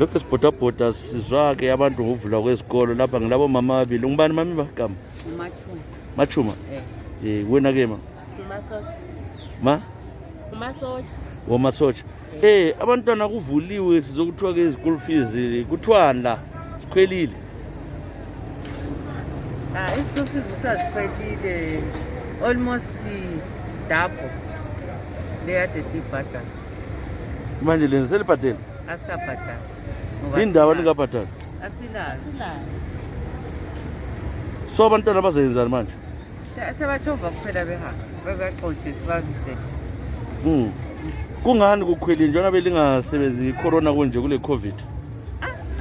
lokho sibhodabhoda sizwa ke abantu ngokuvula kwezikolo lapha ngilabo mama ababili ngubani mami bagama Machuma wena ke ma Womasotsha abantwana kuvuliwe sizokuthiwa ke school fees kuthiwani la sikhwelile school fees sikhwelile almost double leyade siyibhadala manje leni selibhadela asikabhadala indawo ningabhadala asilayo so abantwana bazayenzani manje sebachova kuphela behamba bebaxoxe sibabisele kungani kukhwelile njengoba belingasebenzi icorona kunje kule covid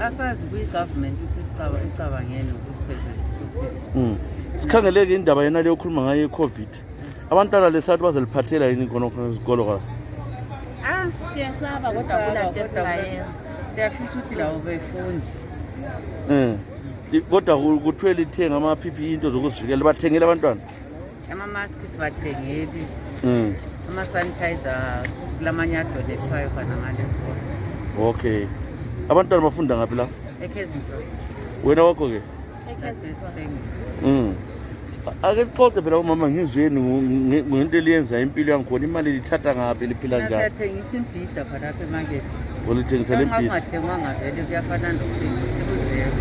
asazi kuyi-government ukuthi icabangene ukusiphezela sikhangeleke indaba yena leyo okhuluma ngayo i-covid abantwana lesathi bazaliphathela yini khonokho ezikolo ka siyasaba kodwa kulanto esingayenza siyafisa ukuthi lawo befundi kodwa kuthiwe lithenga ama-PPE into zokuzivikela bathengele abantwana ama-maski sibathengeli ama-sanitizer kulamanyado lephayo khona ngale sikolo okay abantwana bafunda ngaphi la eKZN wena wakho-ke eKZN ake xoxe phela umama ngizweni ngento eliyenza impilo yangikhona imali lithatha ngaphi liphila njani siyathengisa imbhida phalapha emakethe olithengisela imbhida kungathengwanga vele kuyafana nokuthengisa kuzero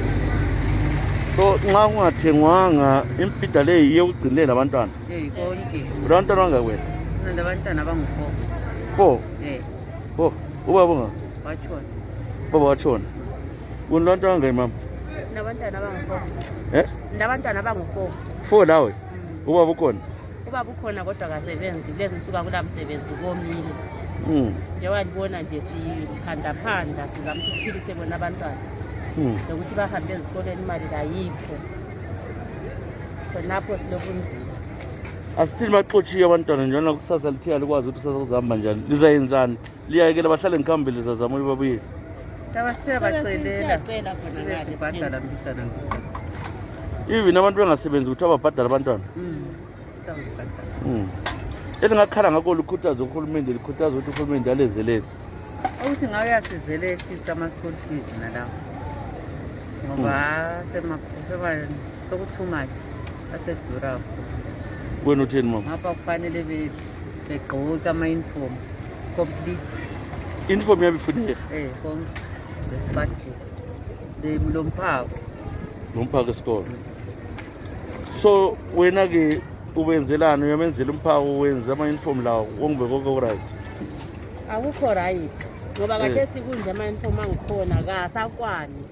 so nxa kungathengwanga imbhida leyo yiye ukugcinelela abantwana konke abantwana bangakwena sinabantwana abangu-4 ubaba unga watshona baba watshona kunabantwana bangayi mama nabantwana abangu-4 ndabantwana abangu-4 lawe ubaba ukhona ubaba ukhona kodwa kasebenzi kulezi nsuku kula msebenzi komile njengoba libona nje siphandaphanda sizama ukuthi siphilise bona abantwana nokuthi bahambe ezikoleni imali kayikho khonapho silobunzima asithini baxotshiye abantwana njalo kusasa lithiya likwazi ukuthi kusasa kuzahamba njani lizayenzani liyayekela bahlale ngikhambe lizazama ukuthi babuye bacelela sibhadala mihla nangoku. Even abantu bengasebenzi ukuthi ababhadala abantwana. Elingakhala ngakho likhuthaza uhulumende likhuthaza ukuthi uhulumende alezelele. Ukuthi ngawe yasizele sisa ama school fees nalawo. Ngoba semakhupha sokuthuma asedura. Wena utheni mama? Ngapha kufanele begqoka ama uniform complete. Uniform yabifuneka. Konke. Lesicathu. Lomphako. Lomphako esikole. So wena ke ubenzelana uyamenzela umphako wenza ama uniform lawo wonke konke right. Akukho right. Ngoba khathesi kunje ama uniform angikhona kasakwani.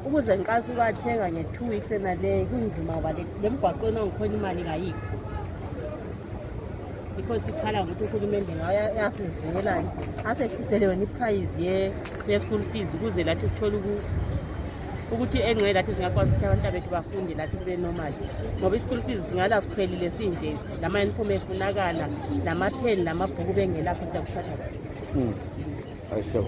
Ukuze ngiqasa ukuthenga nge2 weeks enale kunzima ngoba lemgwaqweni angikhona imali ngayikho. Because ikhala ukuthi uhulumende ngayo yasizwela nje asehlisele wena iprice ye school fees ukuze lathi sithole ukuthi engcwe lathi singakwazi ukuthi abantu bethu bafunde lathi kube normal ngoba i-school fees singala sikhwelile sinje lama uniform efunakala lama pen lamabhuku bengelapho siyakuthatha ayisho